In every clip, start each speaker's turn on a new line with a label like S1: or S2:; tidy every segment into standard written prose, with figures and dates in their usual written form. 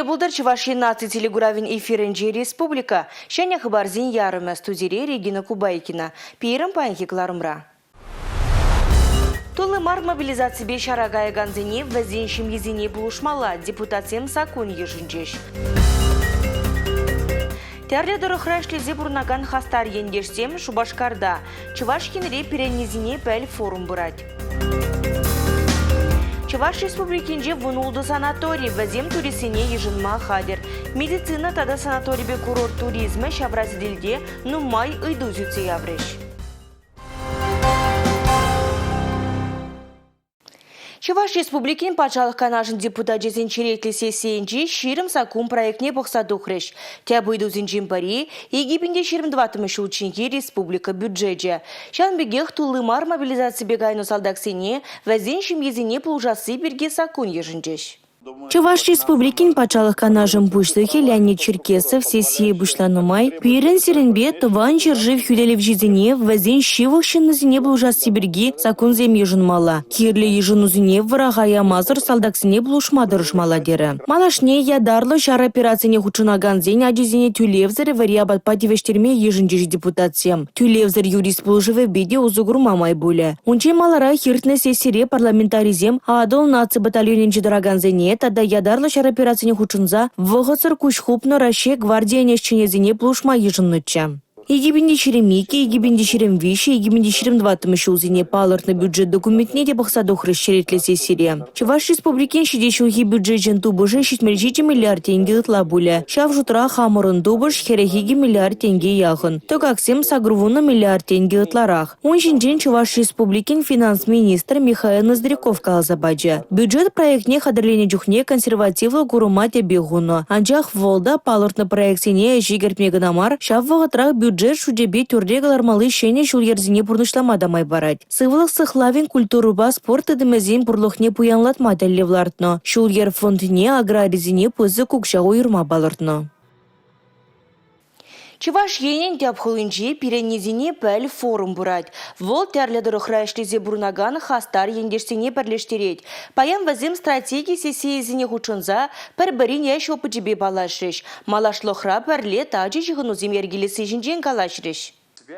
S1: пултӑр Чӑваш Ен наци телекуравӗн эфирӗнче республика ҫӗнӗ хыпарсен ярӑмӗ студире Регина Кубайкина. Пирӗн паянхи кӑларӑмра. Тулли мар мобилизаципе ҫара каякансене вӗсен ҫемйисене пулӑшмалла депутатсем саккун йышӑнчӗҫ. Тӗрлӗ тӑрӑхра ӗҫлесе пурӑнакан хастар ентешсем Шупашкарта Чӑваш Енре пӗреннисене пӗл форум пырать. Чӑваш Республикинче вунултӑ санатори, вӗсем туристсене йышӑнма хатӗр. Медицина тата санаторипе курорт туризмӗ ҫавра сӗтелте нумай ыйту сӳтсе яврӗҫ. Чӑваш Республикин Патшалӑх Канашӗн депутачӗсен черетлӗ сессийӗнче 20 саккун проектне пӑхса тухрӗҫ. Тӗп ыйтусенчен пӗри – 2024 ҫулчченхи республика бюджечӗ. Ҫавӑн пекех тулли мар мобилизаципе кайнӑ салтаксене, вӗсен ҫемйисене пулӑшасси пирки саккун йышӑнчӗҫ.
S2: Чӑваш Республикин Патшалӑх Канашӗн Пуҫлӑхӗ Леонид Черкесов сессие пуҫланӑ май пирӗн сирӗнпе Тӑван ҫӗршыв хӳтӗлевҫисене, вӗсен ҫывӑх ҫыннисене пулӑшасси пирки саккунсем йышӑнмалла. Кирлӗ йышӑнусене вӑраха ямасӑр салтаксене пулӑшма тӑрӑшмалла терӗ. Малашне ятарлӑ ҫар операцине хутшӑнакансен ачисене тӳлевсӗр вӗри апатпа тивӗҫтерме йышӑнчӗҫ депутатсем. Тӳлевсӗр юрист пулӑшӑвӗпе те усӑ курма май пулӗ. Унччен маларах иртнӗ сессире парламентарисем Атӑл наци батальонӗнче тӑракансене тата ятарлӑ ҫар операцине хутшӑнса вӑхӑтсӑр куҫ хупнӑ Раҫҫей гвардийӗн ӗҫченӗсене пулӑшма йышӑннӑччӗ. 2022, 2023, 2024 ҫулсене палӑртнӑ бюджет документне те пӑхса тухрӗҫ черетлӗ сессире. Чӑваш Республикин ҫитес ҫулхи бюджечӗн тупӑшӗ 77 миллиард тенкӗ ытла пулӗ. Ҫав шутра хамӑрӑн тупӑш 42 миллиард тенке яхӑн. Тӑкаксем 80 миллиард тенкӗ ытларах. Ун ҫинчен Чӑваш Республикин финанс министрӗ Михаил Ноздряков каласа пачӗ. Бюджет проектне хатӗрленӗ чухне консервативлӑ курӑма тӗпе хунӑ. Анчах вӑл та палӑртнӑ проектсене ӗҫе кӗртме кӑна мар, ҫав вӑхӑтрах бюджет шучӗпе тӳрре кӑлармалли ҫӗнӗ ҫул-йӗрсене пурнӑҫлама та май парать. Сывлӑх сыхлавӗн культурӑпа спорт тытӑмӗсен пурлӑхне пуянлатма тӗллев лартнӑ. Ҫул-йӗр фондне аграрисене пысӑк укҫа уйӑрма палӑртнӑ.
S1: Чӑваш Енӗн тӗп хулинче Пирӗннисене пӗл форум пырать. Вӑл тӗрлӗ тӑрӑхра ӗҫлесе пурӑнакан хастар ентешсене пӗрлештерет. Паян вӗсем стратеги сессийӗсене хутшӑнса пӗр-пӗрин ӗҫ опычӗпе паллашрӗҫ, малашлӑхра пӗрле тачӑ ҫыхӑнусем йӗркелесси ҫинчен калаҫрӗҫ.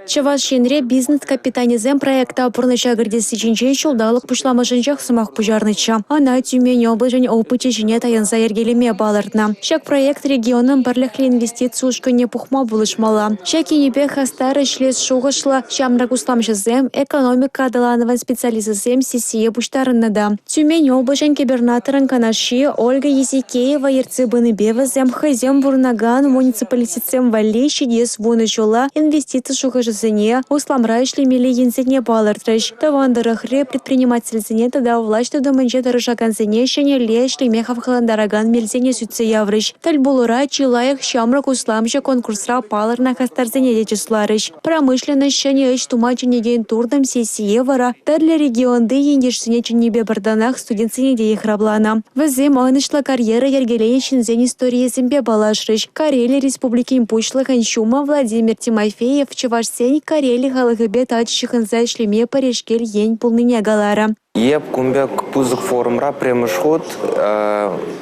S3: Чӑваш Енре «Бизнес капитанӗсем» проекта пурнӑҫа кӗртесси ҫинчен ҫулталӑк пуҫламӑшӗнчех сӑмах пуҫарнӑччӗ. Ӑна Тюмень облаҫӗн опычӗ ҫине таянса йӗркелеме палӑртнӑ. Ҫак проект регионӑн пӗрлӗхлӗ инвестици ушкӑнне пухма пулӑшмалла. Ҫак енӗпе хастар ӗҫлес шухӑшлӑ ҫамрӑк усламҫӑсем, экономика аталанӑвӗн специалисчӗсем сессие пуҫтарӑннӑ та. Тюмень облаҫӗн кӗпернаторӗн канашҫи Ольга Есекеева ертсе пынипе вӗсем хӑйсем пурӑнакан муниципалитетсем валли ҫитес вунӑ ҫула инвестици шухӑшӗсене, усламра ӗҫлемелли енсене палӑртрӗҫ. Тӑван тӑрӑхри предпринимательсене тата влаҫ тытӑмӗнче тӑрӑшакансене ҫӗнӗлле ӗҫлеме хавхалантаракан мелсене сӳтсе яврӗҫ. Тӗл пулура чи лайӑх ҫамрӑк усламҫӑ конкурсра палӑрнӑ хастарсене те чысларӗҫ. Промышленноҫ ҫӗнӗ ӗҫ тума чӗнекен туртӑм сессие вара тӗрлӗ регионти ентешсене чӗннипе пӗр танах студентсене те йыхравланӑ. Вӗсем ӑнӑҫлӑ карьера йӗркеленӗ ҫынсен историйӗсемпе паллашрӗҫ. Карели Республикин Пуҫлӑхӗн ҫумӗ Владимир Тимофеев чӑвашсен Карели халӑхӗпе тачӑ ҫыхӑнса ӗҫлеме пӗрешкел ен пулнине каларӗ.
S4: Эп кун пек пысӑк форумра пӗрремӗш хут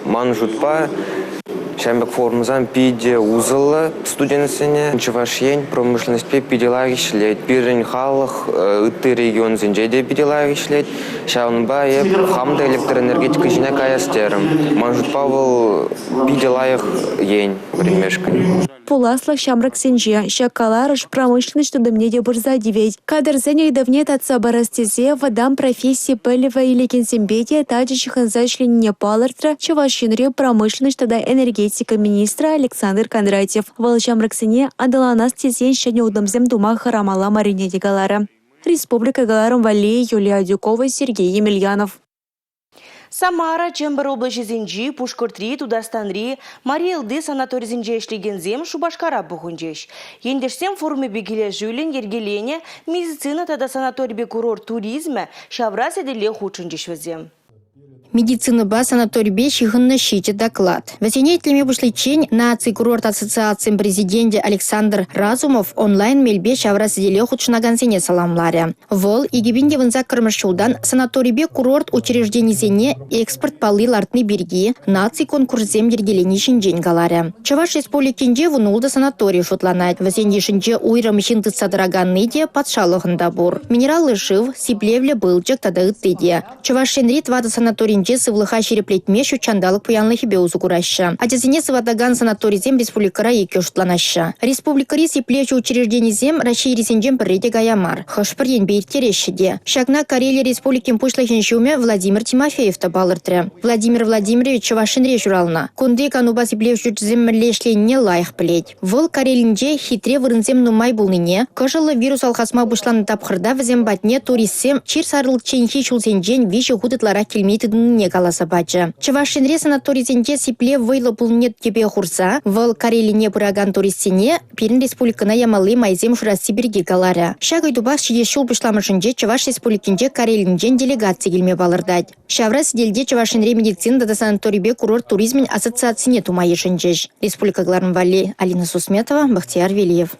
S4: ман шутпа ҫавӑн пек форумсем питӗ усӑллӑ студентсене. Чӑваш Ен промышленноҫпе питӗ лайӑх ӗҫлет. Пирӗн халӑх ытти регионсенче те питӗ лайӑх ӗҫлет. Ҫавӑнпа эп хам та электроэнергетика ҫине каяс терӗм. Ман шутпа вӑл питӗ лайӑх ен вӗренмешкӗн.
S3: Пуласлӑх ҫамрӑксенче. Ҫак каларӑш промышленноҫ тытӑмне те пырса тивет. Кадрсен ыйтӑвне татса парас тесе вӑтам професси пӗлӗвӗ илекенсемпе те тачӑ ҫыхӑнса ӗҫленине палӑртрӗ Чӑваш Енри промышленноҫ тата энергетика министрӗ Александр Кондратьев. Вӑл ҫамрӑксене аталанас тесен ҫӗнӗ утӑмсем тума хӑрамалла маррине те каларӗ. Республика кӑларӑм валли Юлия Адюкова, Сергей Емельянов.
S1: Самара, Чӗмпӗр облаҫӗсенчи, Пушкӑртри, Тутарстанри, Мари Элти санаторисенче ӗҫлекенсем Шупашкара пухӑнчӗҫ. Ентешсем форумӗпе килӗшӳллӗн йӗркеленӗ медицина тата санаторипе курорт туризмӗ ҫавра сӗтеле хутшӑнчӗҫ вӗсем.
S5: Медицинӑпа, санаторипе ҫыхӑннӑ 7 доклад. Вӗсене итлеме пуҫличчен Наци курорт ассоциацийӗн президенчӗ Александр Разумов онлайн мелпе ҫавра сӗтеле хутшӑнакансене саламларӗ. Вӑл 2018-мӗш ҫултан санаторипе курорт учрежденисене экспорт палли лартни пирки, наци конкурсӗсем йӗркелени ҫинчен каларӗ. Чӑваш Республикинче 16 санатори шутланать. Вӗсен йышӗнче уйрӑм ҫын тытса тӑраканни те, патшалӑхӑн та пур. Минераллӑ шыв, сиплевлӗ пылчӑк тата ытти те. Чӑваш Енри тӑватӑ санаторинче сывлӑха ҫирӗплетме ҫут ҫанталӑк пуянлӑхӗпе усӑ кураҫҫӗ. Ачасене сыватакан санаторисем республикӑра иккӗ шутланаҫҫӗ. Республикӑри сиплевҫӗ учрежденисем Раҫҫейрисенчен пӗрре те кая мар. Хӑш-пӗр енпе ирттереҫҫӗ те. Ҫакна Карели Республикин Пуҫлӑхӗн ҫумӗ Владимир Тимофеев та палӑртрӗ. Владимир Владимирович Чӑваш Енре ҫуралнӑ. Кунти канупа сиплев ҫурчӗсем мӗнле ӗҫленине лайӑх пӗлет. Вӑл Карелинче хитре вырӑнсем нумай пулнине, кӑшӑллӑ вирус алхасма пуҫланӑ тапхӑрта вӗсем патне туристсем чир сарӑлчченхи ҫулсенчен виҫӗ хут ытларах килме тытӑннине каласа пачӗ. Чӑваш Енре санаторисенче сиплев вӑйлӑ пулнине тӗпе хурса вӑл Карелине пыракан туристсене пирӗн республикӑна ямалли майсем шырасси пирки каларӗ. Ҫак ыйтупах ҫитес ҫул пуҫламӑшӗнче Чӑваш Республикинче Карелинчен делегаци килме палӑртать. Ҫавра сӗтелте Чӑваш Енре медицина тата санаторипе курорт туризмӗн ассоциацине тума йышӑнчӗҫ. Республика кӑларӑм валли Алина Сусметова, Бахтияр Велиев.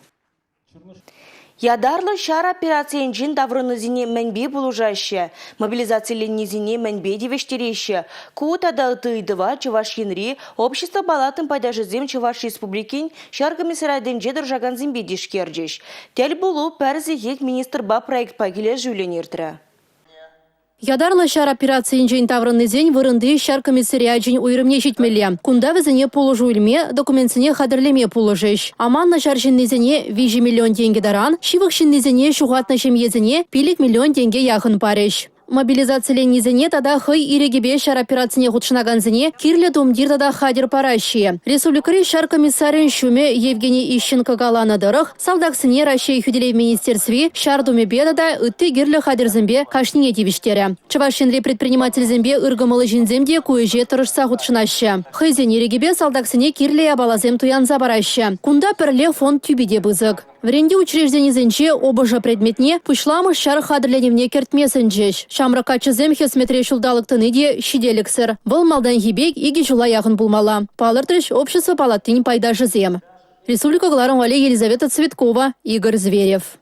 S1: Ятарлӑ ҫар операцийӗнчен таврӑннисене мӗнпе пулӑшаҫҫӗ? Мобилизациленнисене мӗнпе тивӗҫтереҫҫӗ? Ку тата ытти ыйтӑва Чӑваш Енри Общество палатин пайташӗсем Чӑваш Республикин ҫар комиссариатӗнче тӑрӑшакансемпе тишкерчӗҫ. Тӗл пулу пӗр сехет министрпа проектпа килӗшӳллӗн иртрӗ.
S6: Ятарлӑ ҫар операцийӗнчен таврӑннисен вырӑнти ҫар комиссариачӗн уйрӑмне ҫитмелле. Кунта вӗсене пулӑшу илме, документсене хатӗрлеме пулӑшӗҫ. Аманнӑ ҫар ҫыннисене 3 миллион тенкӗ таран, ҫывӑх ҫыннисене ҫухатнӑ ҫемьесене 5 миллион тенкӗ яхӑн парӗҫ. Мобилизациленнисене тата хӑй ирӗкӗпе ҫар операцине хутшӑнакансене кирлӗ тумтир тата хатӗр параҫҫӗ. Республикӑри ҫар комиссарӗн ҫумӗ Евгений Ищенко каланӑ тӑрӑх, Салтаксене Раҫҫей хӳтӗлев министерстви ҫар тумӗпе тата ытти кирлӗ хатӗрсемпе кашнине тивӗҫтерӗ. Чӑваш Енри предпринимательсемпе ыр кӑмӑллӑ ҫынсем те ку ӗҫе тӑрӑшса хутшӑнаҫҫӗ. Хӑйсен ирӗкӗпе салтаксене кирлӗ япаласем туянса параҫҫӗ. Кунта пӗрле фонд тӳпи те пысӑк. Вӗрентӳ учрежденисенче ОБЖ предметне пуҫламӑш ҫар хатӗрленӗвне кӗртме сӗнчӗҫ. Ҫамрӑк каччӑсем хӗсметре ҫулталӑк тӑни те ҫителӗксӗр. Вӑл малтанхи пек икӗ ҫула яхӑн пулмалла, палӑртрӗҫ общество палатин пайташӗсем. Республика кӑларӑм валли Елизавета Цветкова, Игорь Зверев.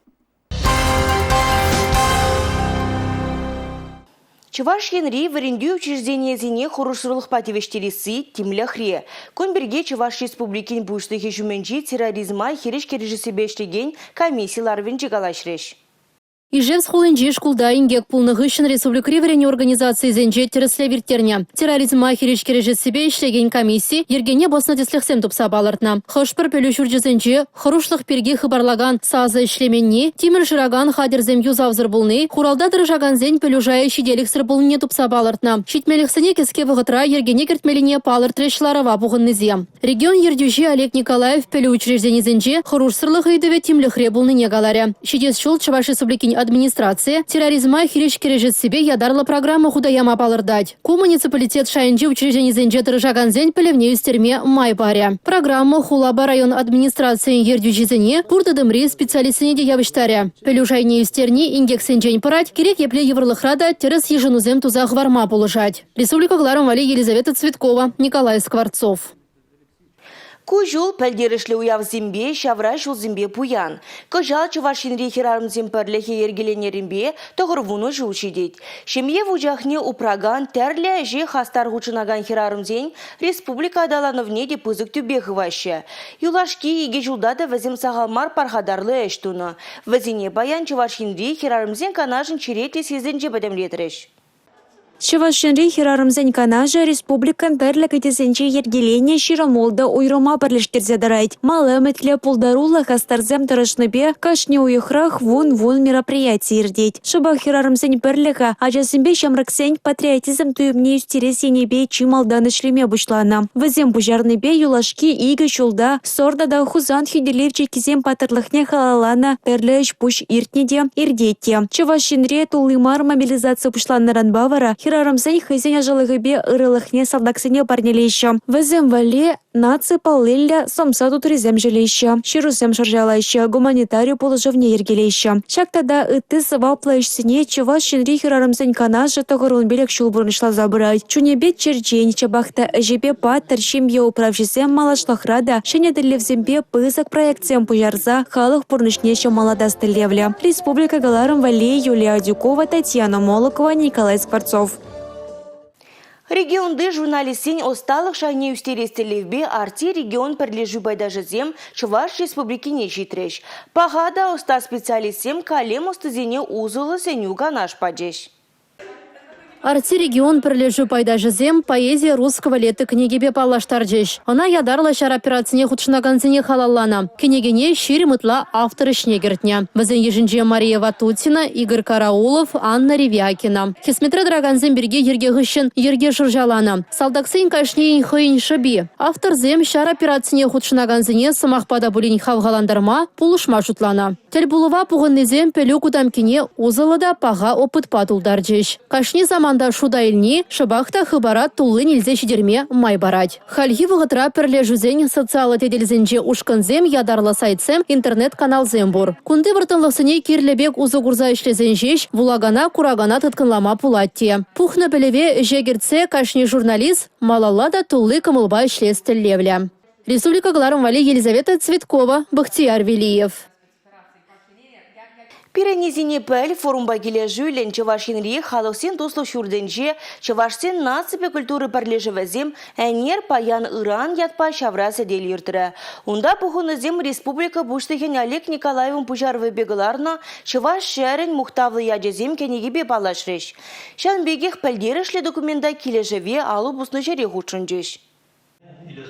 S1: Чӑваш Енри вӗрентӳ учрежденийӗсене хӑрушсӑрлӑхпа тивӗҫтересси тимлӗхре. Кун пирки Чӑваш Республикин Пуҫлӑхӗ ҫумӗнчи терроризма хирӗҫ кӗрешессипе ӗҫлекен комисси ларӑвӗнче калаҫрӗҫ.
S6: Ижевск хулинчи шкулта инкек пулнӑ хыҫҫӑн республикӑри вӗренӳ организацийӗсенче тӗрӗслев ирттернӗ. Терроризма хирӗҫ кӗрешессипе ӗҫлекен комисси йӗркене пӑснӑ тӗслӗхсем тупса палӑртнӑ. Хӑш-пӗр пӗлӳ ҫурчӗсенче хӑрушлӑх пирки хыпарлакан сасӑ ӗҫлеменни, тимӗр шыракан хатӗрсем юсавсӑр пулни, хуралта тӑрӑшакансен пӗлӳ шайӗ ҫителӗксӗр пулнине тупса палӑртнӑ. Ҫитменлӗхсене кӗске вӑхӑтра йӗркене кӗртмеллине палӑртрӗҫ ларӑва пухӑннисем. Регион ертӳҫи Олег Николаев пӗлӳ учрежденисенче хӑрушсӑрлӑх ыйтӑвӗ тимлӗхре пулнине каларӗ. Ҫитес ҫул Чӑваш Республикин администрацийӗ терроризма хирӗҫ кӗрешессипе ятарлӑ программа хута яма палӑртать. Ку муниципалитет шайӗнчи учрежденисенче тӑрӑшакансен пӗлӗвне ӳстерме май парӗ. Программа хулапа район администрацийӗн ертӳҫисене, пур тытӑмри специалистсене те явӑҫтарӗ. Пӗлӳ шайне ӳстерни инкексенчен пӑрать, кирек епле йывӑрлӑхра та тӗрӗс йышӑнусем туса хӑварма пулӑшать. Республика кӑларӑм валли Елизавета Цветкова, Николай Скворцов.
S1: Ку ҫул пӗлтерӗшлӗ уявсемпе, ҫавра ҫулсемпе пуян. Кӑҫал Чӑваш Енри хӗрарӑмсен пӗрлӗхӗ йӗркеленнӗренпе 90 ҫул ҫитет. Ҫемье вучахне упракан, тӗрлӗ ӗҫе хастар хутшӑнакан хӗрарӑмсен республика аталанӑвне те пысӑк тӳпе хываҫҫӗ. Юлашки икӗ ҫулта та вӗсем сахал мар пархатарлӑ ӗҫ тунӑ. Вӗсене паян Чӑваш Енри хӗрарӑмсен канашӗн черетлӗ съездӗнче пӗтӗмлетрӗҫ.
S3: Чӑваш Енри хӗрарӑмсен канашӗ республикӑн тӗрлӗ кӗтесӗнче йӗркеленӗ 26 уйрӑма пӗрлештерсе тӑрать. Мал ӗмӗтлӗ, пултаруллӑ хастарсем тӑрӑшнипе кашни уйӑхрах вун-вун мероприяти иртет. Шӑпах хӗрарӑмсен пӗрлӗхӗ ачасемпе ҫамрӑксен патриотизм туйӑмне ӳстерес енӗпе чи малтан ӗҫлеме пуҫланӑ. Вӗсем пуҫарнипе юлашки икӗ ҫулта Сӑр тата Хусан хӳтӗлев чиккисен паттӑрлӑхне халалланӑ тӗрлӗ ӗҫ-пуҫ иртнӗ те, иртет те. Чӑваш Енре тулли мар мобилизаци пуҫланнӑранпа вара хӗрарӑмсен хӑйсен ӑшӑлӑхӗпе ырӑлӑхне салтаксене парнелеҫҫӗ. Вӗсем валли Наци паллиллӗ сӑмса тутрисем ҫӗлеҫҫӗ, ҫырусем шӑрҫалаҫҫӗ, гуманитари пулӑшӑвне йӗркелеҫҫӗ. Ҫак тата ытти сӑваплӑ ӗҫсене Чӑваш Енри хӗрарӑмсен канашӗ 95 ҫул пурнӑҫласа пырать. Чунӗпе черчен, ҫапах та ӗҫӗпе паттӑр ҫемье управҫисем малашлӑхра та ҫӗнӗ тӗллевсемпе пысӑк проектсем пуҫарса халӑх пурнӑҫне ҫӑмӑллатас тӗллевлӗ. Республика кӑларӑм валли Юлия Адюкова, Татьяна Молокова, Николай Скворцов.
S1: Регионти журналистсен ӑсталӑх шайне ӳстерес тӗллевпе «Арти» регион пӗрлешӳ пайташӗсем Чӑваш Республикине ҫитрӗҫ. Паха та ӑста специалистсем калем ӑстисене усӑллӑ сӗнӳ-канаш пачӗҫ.
S6: «Арти» регион пӗрлешӳ пайташӗсем «Поэзия русского лета» кӗнекепе паллаштарчӗҫ. Ӑна ятарлӑ ҫар операцине хутшӑнакансене халалланӑ. Кӗнекене 20 ытла автор ӗҫне кӗртнӗ. Вӗсен йышӗнче Мария Ватутина, Игорь Караулов, Анна Ревякина. Хӗсметре тӑракансем пирки йӗрке хыҫҫӑн йӗрке шӑрҫаланӑ. Салтаксен кашнийӗн хӑйӗн шӑпи. Авторсем ҫар операцине хутшӑнакансене сӑмахпа та пулин хавхалантарма, пулӑшма шутланӑ. Тӗл пулӑва пухӑннисем пӗлӳ кутамккине усӑллӑ та паха опытпа тултарчӗҫ. Кашни саманта шута илни шӑпах та хыпара туллин илсе ҫитерме май парать. Хальхи вӑхӑтра пӗрлешӳсен социаллӑ тетелсенче ушкӑнсем, ятарлӑ сайтсем, интернет-каналсем пур. Кунти вӑрттӑнлӑхсене кирлӗ пек усӑ курса ӗҫлесен ҫеҫ вулакана, куракана тыткӑнлама пулать те. Пухнӑ пӗлӗве ӗҫе кӗртсе кашни журналист малалла та тулли кӑмӑлпа ӗҫлес тӗллевлӗ. Республика кӑларӑм валли Елизавета Цветкова, Бахтияр Велиев.
S1: Пирӗннисене пӗл форумпа килӗшӳллӗн Чӑваш Енри халӑхсен туслӑх ҫуртӗнче чӑвашсен наципе культура пӗрлешӗвӗсем ӗнер, паян, ыран ятпа ҫавра сӗтел иртрӗ. Унта пухӑннисем республика Пуҫлӑхӗн Олег Николаевӑн пуҫарӑвӗпе кӑларнӑ Чӑваш ҫӗрӗн мухтавлӑ ячӗсем кӗнекепе паллашрӗҫ. Ҫавӑн пекех пӗлтерӗшлӗ документа килӗшӗве алӑ пуснӑ ҫӗре хутшӑнчӗҫ.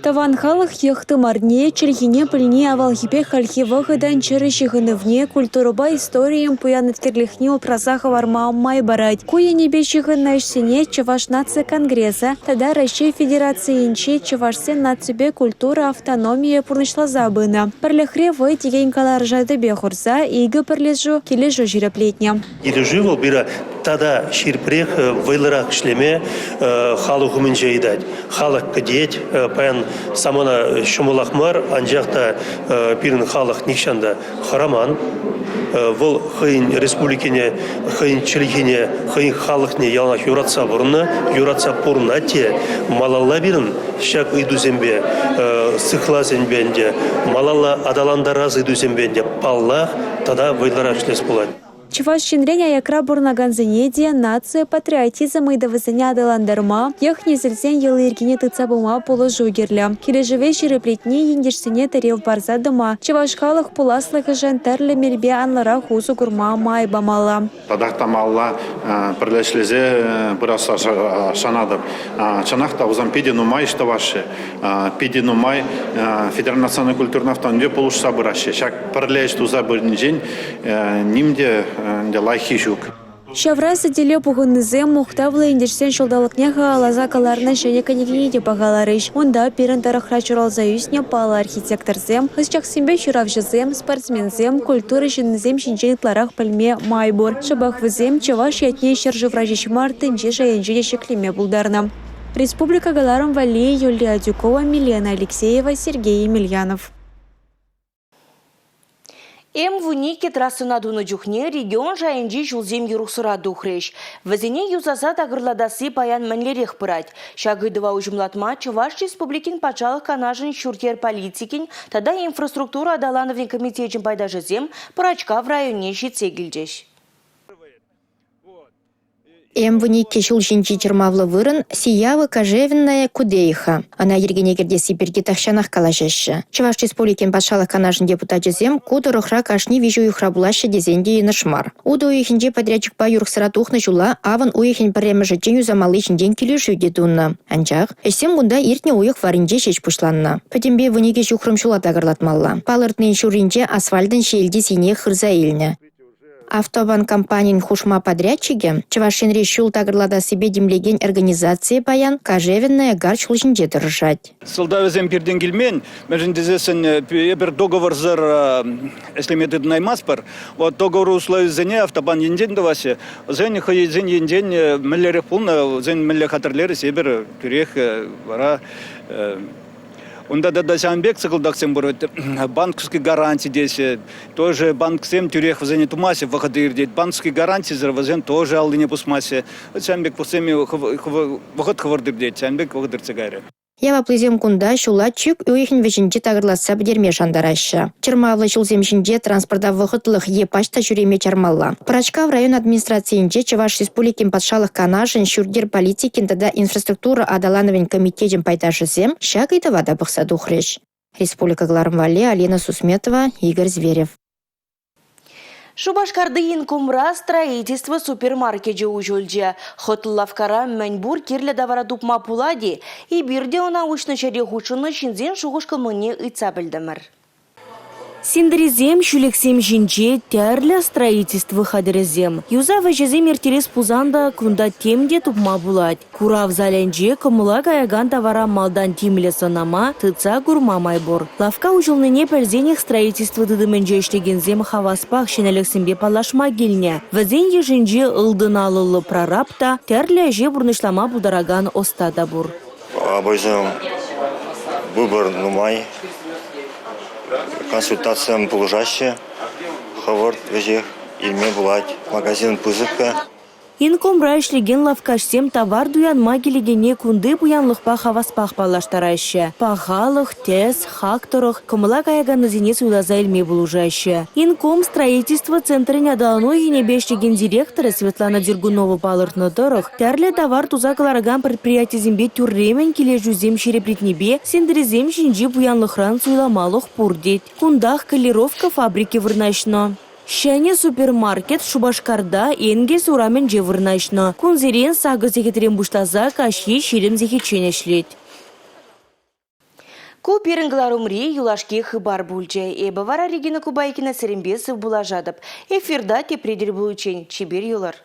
S3: Тӑван халӑх йӑх тымарне, чӗлхине пӗлни авалхипе хальхи вӑхӑтӑн чӗрӗ ҫыхӑнӑвне, культурӑпа историйӗн пуян еткерлӗхне упраса хӑварма май парать. Ку енӗпе ҫыхӑннӑ ӗҫсене Чӑваш наци конгресӗ тата Раҫҫей Федерацийӗнчи чӑвашсен наципе культура автономийӗ пурнӑҫласа пынӑ. Пӗрлӗхре вӑй текен каларӑша тӗпе хурса икӗ пӗрлешӳ килӗшӳ ҫирӗплетнӗ.
S7: Килӗшӳ вӑл пире тата ҫирӗпрех, вӑйлӑрах ӗҫлеме халӑх умӗнче ыйтать. Халӑх кӗтет. Паян самана ҫӑмӑлах мар, анчах та пирӗн халӑх нихҫан та хӑраман. Вӑл хӑйӗн республикине, хӑйӗн чӗлхине, хӑйӗн халӑхне яланах юратса пурӑннӑ, юратса пурӑнать те. Малалла пирӗн ҫак ыйтусемпе, сыхлас ӗнтӗ ӗнтӗ, малалла аталантарас ыйтусемпе ӗнтӗ, паллах, тата вӑйлӑрах ӗҫлес пулать.
S3: Чӑваш Енрен аякра пурӑнакансене те наци, патриотизм ыйтӑвӗсене аталантарма, йӑх-несӗлсен йӑли-йӗркине тытса пыма пулӑшу кирлӗ. Килӗшӗве ҫирӗплетни ентешсене тӗрев парса тӑма, чӑваш халӑх пуласлӑхӗшӗн тӗрлӗ мелпе анлӑрах усӑ курма май памалла.
S8: Татах та малалла пӗрле ӗҫлесе пырасса шанатӑп. Чӑнах та вӗсем питӗ нумай ӗҫ тӑваҫҫӗ, питӗ нумай федераллӑ национальнӑй культурӑн автономипе пулӑшса пыраҫҫӗ. Ҫак пӗрле ӗҫ туса пынинчен Ним те ӗнтӗ лайӑххи ҫук.
S3: Ҫавра сӗтеле пухӑннисем мухтавлӑ ентешсен ҫулталӑкне халалласа кӑларнӑ ҫӗнӗ кӗнекене те пахаларӗҫ. Унта пирӗн тӑрӑхра ҫуралса ӳснӗ паллӑ архитекторсем, ӑсчахсемпе ҫыравҫӑсем, спортсменсем, культура ҫыннисем ҫинчен ытларах пӗлме май пур. Шӑпах вӗсем чӑваш ятне ҫӗршывра ҫеҫ мар, тӗнче шайӗнче те ҫӗклеме пултарнӑ. Республика кӑларӑм валли Юлия Адюкова, Милена Алексеева, Сергей Емельянов.
S1: М-12 трассӑна тунӑ чухне регион шайӗнчи ҫулсем юрӑхсӑра тухрӗҫ. Вӗсене юсаса такӑрлатасси паян мӗнлерех пырать? Ҫак ыйтӑва уҫӑмлатма Чӑваш Республикин Патшалӑх Канашӗн ҫурт-йӗр политикин тата инфраструктура аталанӑвӗн комитечӗн пайташӗсем Пӑрачкав районне ҫитсе килчӗҫ.
S5: М-12 ҫул ҫинчи чӑрмавлӑ вырӑн Сиява Кожевенная Кудеиха. Ӑна йӗркене кӗртесси пирки тахҫанах калаҫаҫҫӗ. Чӑваш Республикин Патшалӑх Канашӗн депутачӗсем ку тӑрӑхра кашни виҫ уйӑхра пулаҫҫӗ тесен те йӑнӑш мар. Утӑ уйӑхӗнче подрядчикпа юрӑхсӑра тухнӑ ҫула авӑн уйӑхӗн пӗрремӗшӗччен юсамалли ҫинчен килӗшӳ те тунӑ. Анчах ӗҫсем кунта иртнӗ уйӑх варринче ҫеҫ пуҫланнӑ. Пӗтӗмпе 12 ҫухрӑм ҫула такӑрлатмалла. Палӑртнин ҫурринче асфальтӑн ҫиелти сийне хырса илнӗ. Автобан компанин хушма подрядчикӗ, Чӑваш Енри ҫул такӑрлатассипе тимлекен организацийӗ паян Кожевенная гар ҫул ҫинче тӑрӑшать.
S9: Сӑлтавӗсем пиртен килмен, мӗншӗн тесессӗн эпир договорсӑр ӗҫлеме тытӑнаймастпӑр. Вот договор условийӗсене автобан енчен тӑваҫҫӗ. Вӗсен хӑйсен енчен мӗнлерех пулнӑ, вӗсен мӗнле хатӗрлерӗҫ, эпир тӳрех вара. Унта тата ҫавӑн пек сӑкӑлтаксем пур. Банковский гаранти теҫҫӗ. Тоже банксем тӳрех вӗсене тумаҫҫӗ, вӑхӑт иртет. Банковский гарантисӗр вӗсем тоже аллине пусмаҫҫӗ. Ҫавӑн пек вӗсем вӑхӑт хӑвӑрт иртет, ҫавӑн пек вӑхӑт иртсе кайрӗ.
S5: Яваплисем кунта ҫула чӳк уйӑхӗн вӗҫӗнче такӑрлатса пӗтерме шантараҫҫӗ. Чӑрмавлӑ ҫулсем ҫинче транспорта вӑхӑтлӑх е пач та ҫӳреме чармалла. Пӑрачкав район администрацийӗнче Чӑваш Республикин Патшалӑх Канашӗн ҫурт-йӗр политикин тата инфраструктура аталанӑвӗн комитечӗн пайташӗсем ҫак ыйтӑва та пӑхса тухрӗҫ. Республика кӑларӑм валли Алина Сусметова, Игорь Зверев.
S1: Шупашкарти Инкомра строительство супермаркечӗ уҫӑлчӗ. Хӑтлӑ лавккара мӗн пур кирлӗ тавара тупма пулать-и? Эпир те ӑна уҫнӑ ҫӗре хутшӑннӑ ҫынсен шухӑш-кӑмӑлне ыйтса пӗлтӗмӗр.
S2: Синтрисем, ҫӳлӗксем ҫинче тӗрлӗ строительство хатӗрӗсем. Юсав ӗҫӗсем ирттерес пулсан та кунта тем те тупма пулать. Курав залӗнче кӑмӑла каякан тавара малтан тимлӗ сӑнама, тытса курма май пур. Лавкка уҫӑлнине пӗлсенех строительство тытӑмӗнче ӗҫлекенсем хаваспах ҫӗнӗлӗхсемпе паллашма килнӗ. Вӗсен йышӗнче ылтӑн алӑллӑ прораб та, тӗрлӗ ӗҫе пурнӑҫлама пултаракан ӑста та пур.
S10: Обойсем выбор нумай, консультацисем пулӑшаҫҫӗ, хӑвӑрт веҫех илме пулать. Магазин пысӑк-ка.
S2: Инкомра ӗҫлекен лавккаҫсем тавар туянма килекене кунти пуянлӑхпа хаваспах паллаштараҫҫӗ. Пахалӑх, тӗс, хак тӑрӑх кӑмӑла каяканнисене суйласа илме пулӑшаҫҫӗ. Инком строительство центрӗн аталану енӗпе ӗҫлекен директорӗ Светлана Дергунова палӑртнӑ тӑрӑх, тӗрлӗ тавар туса кӑларакан предприятисемпе тӳрремӗн килӗшӳсем ҫирӗплетнипе сентресем ҫинчи пуянлӑхран суйламалӑх пур тет. Кунтах колеровка фабрики вырнаҫнӑ. Ҫӗнӗ супермаркет Шупашкарта Энгельс урамӗнче вырнаҫнӑ. Кунсерен 8 сехетрен пуҫласа каҫхи 20 сехетчен ӗҫлет.
S1: Ку пирӗн кӑларӑмри юлашки хыпар пулчӗ. Эпӗ вара Регина Кубайкина сирӗнпе сывпуллашатӑп. Эфирта тепре тӗл пуличчен чипер юлӑр.